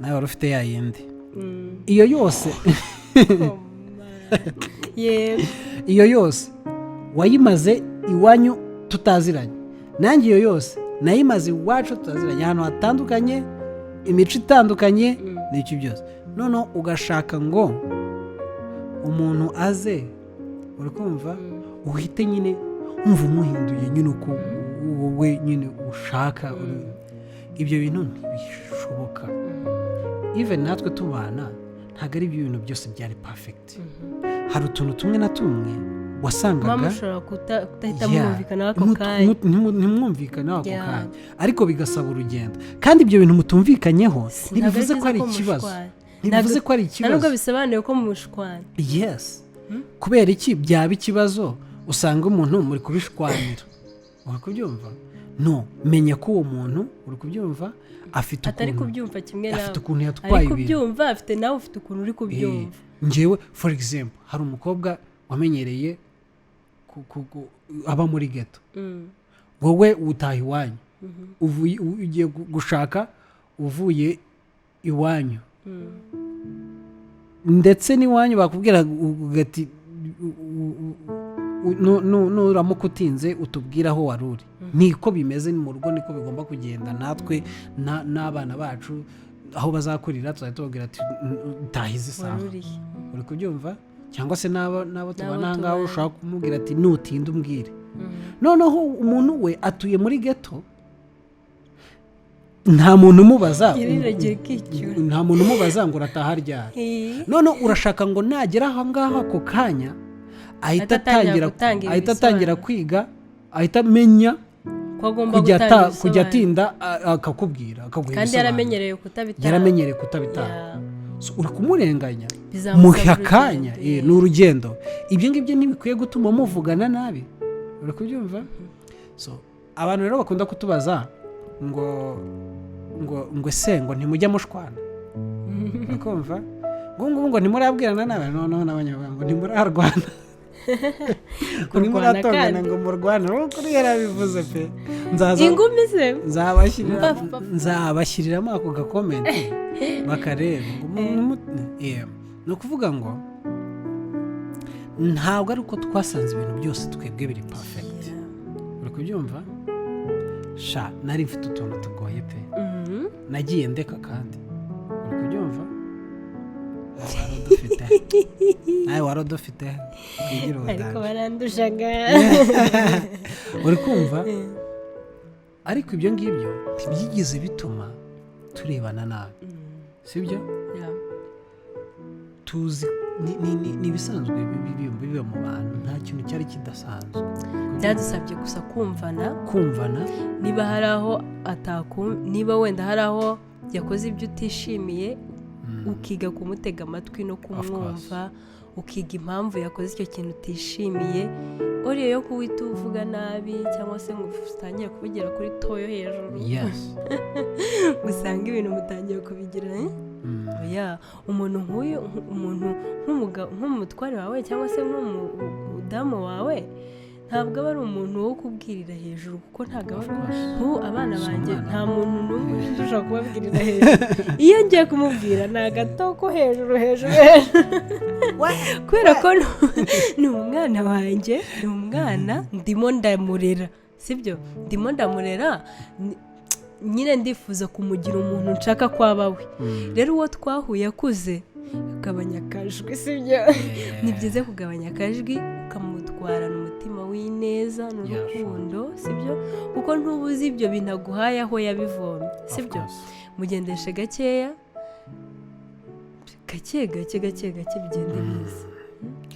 Nawe wari ufite ya yindi. Iyo yose Oh, man. Yego. Iyo yose wayimaze iwanyu tutaziranye, nanjye iyo yose nayimaze iwacu tutaziranye, ahantu hatandukanye, imico itandukanye, n'icyo byose. Noneho ugashaka ngo umuntu aze, uri kumva, uhite nyine wumva umuhinduye nyine uko wowe nyine ushaka. Ibyo bintu ntibishoboka. Even natwe tubana, ntabwo ari ibyo bintu byose byari perfect. Hari utuntu tumwe na tumwe wasangaga Mama ushobora kudahita Yeah. mwumvikana ako kanya. Ntimwumvikane ako Yeah. kanya, ariko bigasaba urugendo. Kandi ibyo bintu mutumvikanyeho Ntabwo ntibivuze ari ko ari byiza ko ikibazo. mushwana. Ntibivuze ko ari Nta nubwo ikibazo. bisobanuye ko mushwana. Yes, kubera iki byaba ikibazo? Usanga umuntu muri kubishwanira, uri kubyumva? No menya ko uwo muntu, uri kubyumva, afite Atari ukuntu kubyumva kimwe afite nawe. ukuntu yatwaye Ari ibintu. kubyumva, afite, nawe ufite ukuntu uri kubyumva. Njyewe, for example, hari umukobwa wamenyereye aba muri ghetto. Wowe utaha iwanyu, uvuye, ugiye gushaka uvuye iwanyu, ndetse n'iwanyu bakubwira ati: "Nuramuka utinze utubwire aho wari uri." Niko bimeze mu rugo, niko bigomba kugenda. Natwe n'abana bacu aho bazakurira tuzajya tubabwira ati: "Taha izi saha." Wari urihe? Uri kubyumva? Cyangwa se n'abo tubana aha ngaha, tubana. ushobora kumubwira ati: "Nutinda umbwire." Noneho umuntu we atuye muri ghetto, nta muntu umubaza. Yariragiye ikicyura. Nta muntu umubaza ngo urataha ryari. Noneho urashaka ngo nagera aho ngaho ako kanya ahita Ahita atangira atangira gutanga ahita atangira ibisobanuro. kwiga, ahita amenya Ko agomba kujya gutanga kujya ibisobanuro. atinda, akakubwira, akaguha Kandi ibisobanuro. yaramenyereye kutabitanga. Yaramenyereye kutabitanga. So, uri kumurenganya. Bizamusaba Muhe akanya. urugendo. Ni urugendo. Ibyo ngibyo ntibikwiye gutuma muvugana nabi, uri kubyumva? So abantu rero bakunda kutubaza ngo ese ngo ntimujya mushwana? Uri kumva, ngo ngubu ngo ntimurabwirana nabi. Noneho n'abanyarwanda ngo ntimurarwana, ngo Kurwana. ntimuratongana. Kandi. Ngo murwane, kuri yarabivuze pe, nzaza Ingumi se. Nzabashyirira Paf, paf. nzabashyiriramo ako gacomment bakareba ngo ni ukuvuga ngo ntabwo ari uko twasanze ibintu byose twebwe biri perfect, uri kubyumva? Sha, nari mfite utuntu tugoye pe. Nagiye ndeka, kandi uri kubyumva, wari udufite, nawe wari udufite, twigire Ariko ubudanje. barandushaga. Uri kumva? Ariko ibyo ngibyo ntibyigeze bituma turebana nabi, sibyo? Yeah. Tuzi ni ibisanzwe biba mu bantu, nta kintu cyari kidasanzwe. Byadusabye gusa kumvana. Kumvana. Niba hari aho ataku, niba wenda hari aho yakoze ibyo utishimiye, ukiga kumutega amatwi no kumwumva, ukiga impamvu yakoze icyo kintu utishimiye, uriya yo kuwita uvuga nabi cyangwa se ngo utangire kuvugira kuri tone yo hejuru, usanga ibintu mutangiye kubigira, eh? Oya, umuntu nk'uyu, umuntu nk'umutware wawe cyangwa se nk'umudamu wawe, ntabwo aba ari umuntu wo kubwirira hejuru, kuko ntabwo aba Of ari course. nk'ubu abana Si banjye, umwana. nta muntu n'umwe undusha kubabwirira hejuru. Iyo ngiye kumubwira ni agatoko hejuru hejuru hejuru, kubera ko ni umwana wanjye, ni umwana ndimo ndamurera, sibyo? Ndimo ndamurera, nyine ndifuza kumugira umuntu nshaka ko aba we. Rero uwo twahuye akuze, agabanya akajwi, sibyo? Ni byiza kugabanya akajwi, ukamutwarana umutima w'ineza n'urukundo, sibyo? Kuko ntubuze ibyo bintu aguhaye aho yabivomye, Of sibyo? course. Mugendeshe gakeya, gake gake gake gake, bigende biza,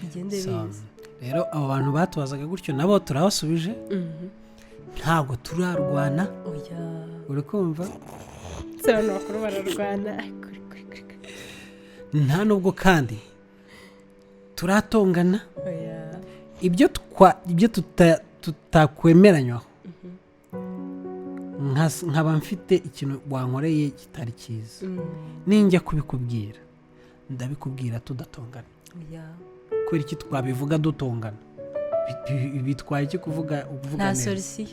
bigende So, biza. rero abo bantu batubazaga gutyo nabo turabasubije. Ntabwo turarwana. Oya. Uri kumva? Se abantu bakuru bararwana? Kuri, kuri, kuri, kuri. Nta nubwo kandi turatongana. Oya. Ibyo tutakwemeranywaho, nkaba mfite ikintu wankoreye kitari cyiza, ninjya kubikubwira, ndabikubwira tudatongana. Oya. Kubera iki twabivuga dutongana? Bitwaye iki kuvuga Nta neza? solution.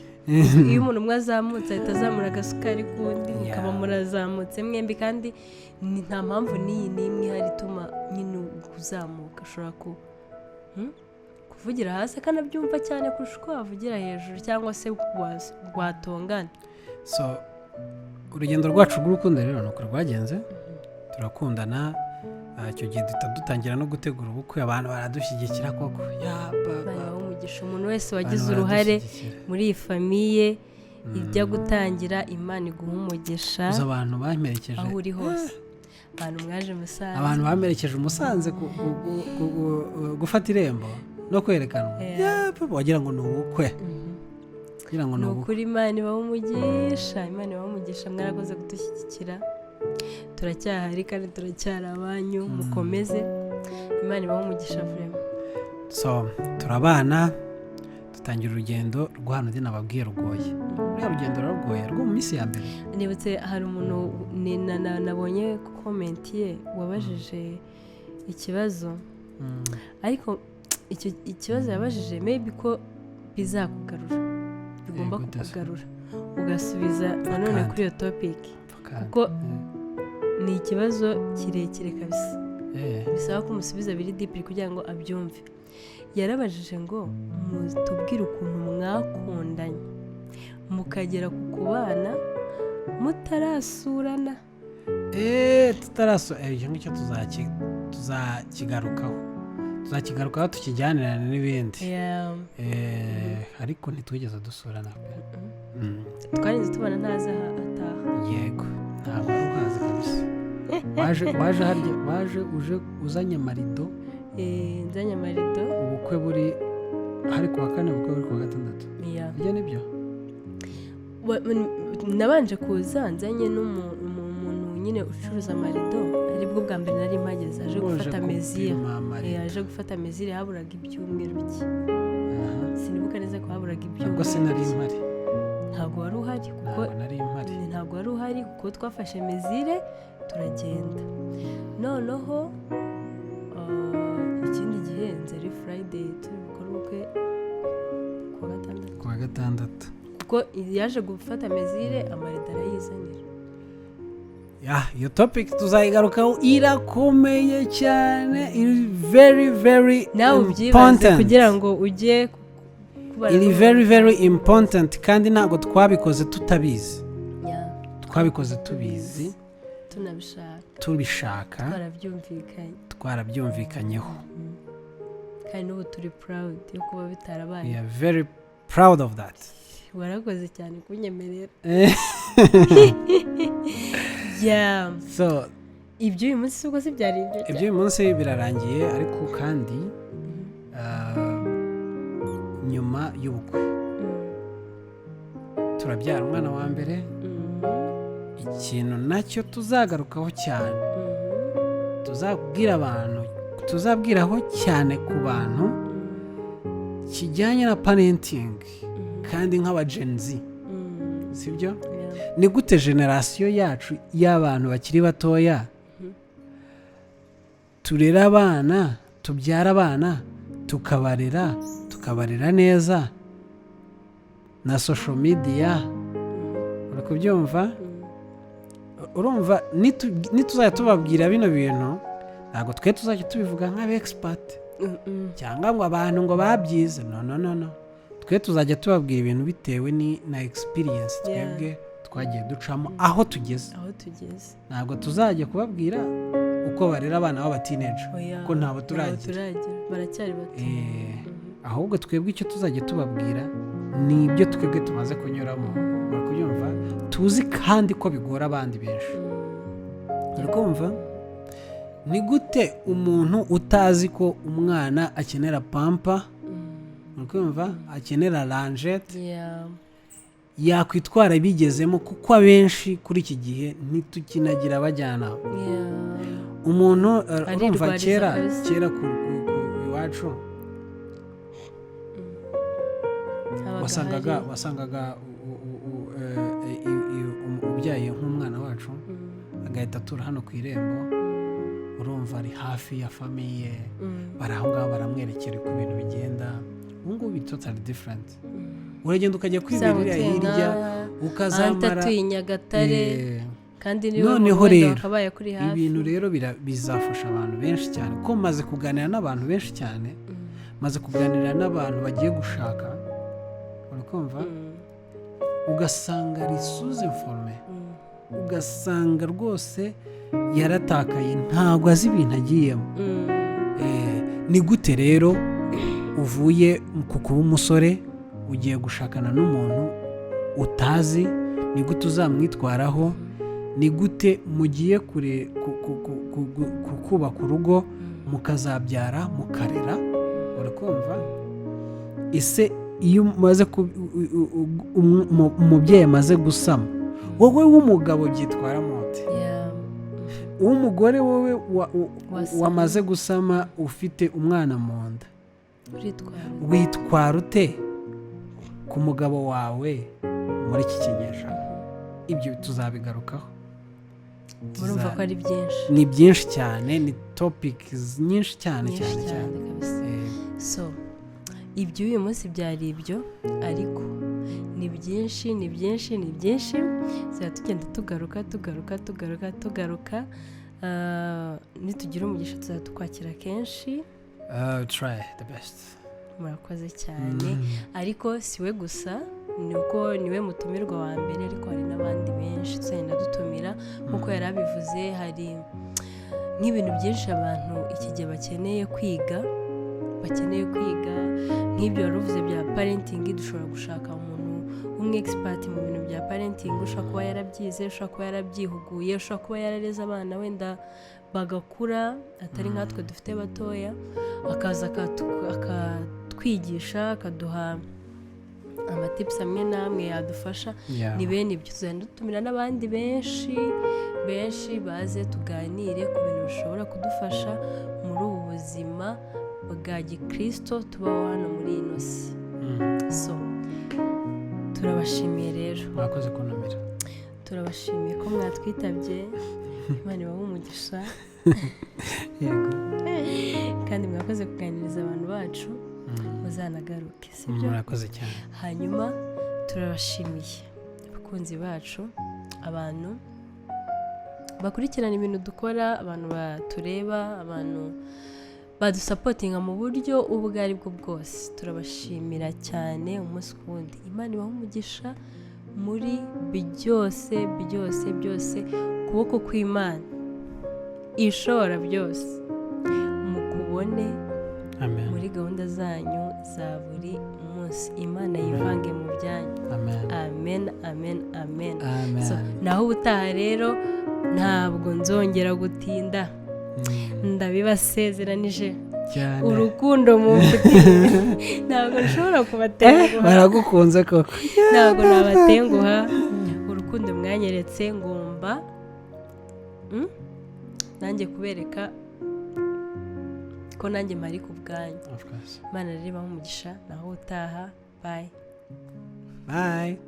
Iyo umuntu umwe azamutse, ahita azamura agasukari k'undi, mukaba murazamutse mwembi, kandi nta mpamvu n'iyi n'imwe ihari ituma nyine kuzamuka. Ashobora kuvugira hasi akanabyumva cyane kurusha uko wavugira hejuru cyangwa se watongana. So urugendo rwacu rw'urukundo rero ni uko rwagenze. Turakundana, icyo gihe duhita dutangira no gutegura ubukwe. Abantu baradushyigikira koko, ya ba, Imana ba, ibahe umugisha umuntu wese abantu wagize uruhare baradushyigikira. muri iyi famille ijya gutangira. Imana iguha umugisha Uzi abantu bamperekeje? aho uri hose, abantu mwaje Musanze. Abantu bamerekeje Umusanze gufata irembo no kwerekanwa. Ya, papa, wagira ngo ni ubukwe, wagira ngo ni Ni ubukwe. ukuri, Imana ibahe umugisha, Imana ibahe umugisha. Mwarakoze kudushyigikira, turacyahari kandi turacyari abanyu. Mukomeze, Imana ibahe umugisha vraiment. So turabana, dutangira urugendo rwa hano nababwiye rugoye. Ruriya rugendo ruragoye rwo mu minsi ya mbere. Nibutse hari umuntu nabonye comment ye wabajije ikibazo, ariko icyo ikibazo yabajije, maybe ko bizakugarura, bigomba Yego, gute se? kukugarura ugasubiza nanone Kandi. kuri iyo topic, Kandi, kuko ni ikibazo kirekire kabisa, bisaba ko umusubiza biri deeply kugira ngo abyumve. Yarabajije ngo mutubwire ukuntu mwakundanye mukagera ku kubana mutarasurana. Tutaraso icyo ngicyo tuzakigarukaho tukijyanirane n'ibindi. Ariko ntitwigeze dusurana pe. Twarinze tubona ntazi aho ataha. Yego, ntabwo wari uhazi kabisa. Waje harya, waje uje uzanye amarido. Nzanye amarido. Ubukwe buri hari kuwa kane, ubukwe buri kuwa gatandatu. Ibyo nibyo. Nabanje kuza nzanye n'umuntu nyine ucuruza amarido, aribwo bwa mbere nari mpageze, aje Muje gufata mesure. gupima amarido. Aje gufata mesure, haburaga ibyumweru bike. Sinibuka neza ko haburaga Ntabwo ibyumweru sinari bike. mpari. Ntabwo wari uhari kuko Ntabwo nari mpari. Ntabwo wari uhari kuko twafashe mesure turagenda. Noneho ikindi gihe nzeri Friday, turi bukore ubukwe kuwa gatandatu. Kuwa gatandatu. Kuko yaje gufata mesure, amarido arayizanira. Ya, iyo topic tuzayigarukaho, irakomeye cyane, iri very very Nawe ubyibaze important. kugira ngo ujye kubana Iri n'umuntu. very very important, kandi ntabwo twabikoze tutabizi. Twabikoze tubizi. Tunabishaka. Tubishaka. Twarabyumvikanye. Twarabyumvikanyeho. Kandi n'ubu turi proud yo kuba bitarabaye. We are very proud of that. Warakoze cyane kunyemerera. Yeah. So Ibyo uyu munsi ubwo si byari ibyo cyane? Ibyo uyu munsi birarangiye, ariko kandi nyuma y'ubukwe turabyara umwana wa mbere. Ikintu nacyo tuzagarukaho cyane, tuzabwira abantu, tuzabwiraho cyane ku bantu, kijyanye na parenting, kandi nk'aba Gen Z, sibyo? Yeah. Ni gute generation yacu y'abantu bakiri batoya turera abana, tubyara abana, tukabarera neza na social media? Uri kubyumva? Urumva nituzajya tubabwira bino bintu, ntabwo twe tuzajya tubivuga nk'aba expert cyangwa ngo abantu ngo babyize. No, no, no, no, twe tuzajya tubabwira ibintu bitewe ni na experience twebwe twagiye ducamo, aho tugeze. Aho tugeze. Ntabwo tuzajya kubabwira uko barera abana b'aba teenager, Oya, kuko ntabo turagira. Turagira, baracyari bato. Ahubwo twebwe icyo tuzajya tubabwira ni ibyo twebwe tumaze kunyuramo, uri kubyumva, tuzi kandi ko bigora abandi benshi. Uri kumva, ni gute umuntu utazi ko umwana akenera pamper, uri kumva, akenera lingette, yakwitwara bigezemo? Kuko abenshi kuri iki gihe ntitukinagira abajyanama. Umuntu urumva Arirwariza kera kabisa. Kera ku iwacu Habaga wasangaga hari- wasangaga ubyaye nk'umwana wacu, agahita atura hano ku irembo. Urumva ari hafi ya famille, bari aho ngaho, baramwerekera uko ibintu bigenda. Ubu ngubu biri totally different. Uragenda ukajya kwibera Uzaba iriya utuye hirya, nk'aha, ukazamara ahandi atuye i Nyagatare, kandi niwe Noneho muntu wenda rero, wakabaye kuri hafi. Ibintu rero bizafasha abantu benshi cyane, ko maze kuganira n'abantu benshi cyane, maze kuganira n'abantu bagiye gushaka, urakumva, ugasanga ari sous-informé, ugasanga rwose yaratakaye, ntabwo azi ibintu agiyemo. Ni gute rero uvuye ku kuba umusore ugiye gushakana n'umuntu utazi? Ni gute uzamwitwaraho? Ni gute mugiye kure kubaka urugo, mukazabyara, mukarera? Urakumva, ese iyo umaze umubyeyi amaze gusama, wowe w'umugabo byitwaramo ute? Uw'umugore, wowe Wasamye. wamaze gusama, ufite umwana mu nda, Uritwara. witwara ute ku mugabo wawe muri iki kinyejana? Ibyo tuzabigarukaho. Murumva ko ari byinshi. Ni byinshi cyane, ni topic nyinshi cyane. Nyinshi. Cyane cyane. Cyane kabisa. So iby'uyu munsi byari ibyo, ariko ni byinshi, ni byinshi, ni byinshi. Tuzajya tugenda tugaruka, tugaruka, tugaruka, tugaruka. Nitugira umugisha tuzajya tukwakira kenshi. Try the best. Murakoze cyane. Ariko si we gusa, ni uko niwe mutumirwa wa mbere, ariko hari n'abandi benshi tuzagenda dutumira. Nk'uko yari abivuze, hari nk'ibintu byinshi abantu iki gihe bakeneye kwiga, nk'ibyo wari uvuze bya parenting. Dushobora gushaka umuntu w'umu expert mu bintu bya parenting, ushobora kuba yarabyize, ushobora kuba yarabyihuguye, ushobora kuba yarareze abana wenda bagakura, atari nkatwe dufite batoya, akaza akatwigisha, akaduha ama tips amwe n'amwe yadufasha. Ni bene ibyo. Tuzagenda dutumira n'abandi benshi benshi, baze tuganire ku bintu bishobora kudufasha muri ubu buzima bwa gikirisito tubaho hano muri ino si. So turabashimiye rero. Mwakoze kuntumira. Turabashimiye ko mwatwitabye. Imana ibahe umugisha. Yego. Kandi mwakoze kuganiriza abantu bacu. Muzanagaruke, sibyo? Murakoze cyane. Hanyuma turabashimiye abakunzi bacu, abantu bakurikirana ibintu dukora, abantu batureba, abantu badusupportinga mu buryo ubwo ari bwo bwose. Turabashimira cyane umunsi ku wundi. Imana ibahe umugisha muri byose, byose, byose. Ukuboko kw'Imana ishobora byose mukubone Amen. muri gahunda zanyu za buri munsi. Imana yivange mu byanyu. Amen. Amen, amen, amen. Amen. So, naho ubutaha rero, ntabwo nzongera gutinda. Ndabibasezeranije. Cyane. Urukundo mumfitiye, ntabwo nshobora kubatenguha. Baragukunze koko. Ntabwo nabatenguha. Urukundo mwanyeretse, ngomba nanjye kubereka ko nanjye mpari ku bwanyu. Of course. Imana rero ibahe umugisha. Naho utaha, bye. Bye.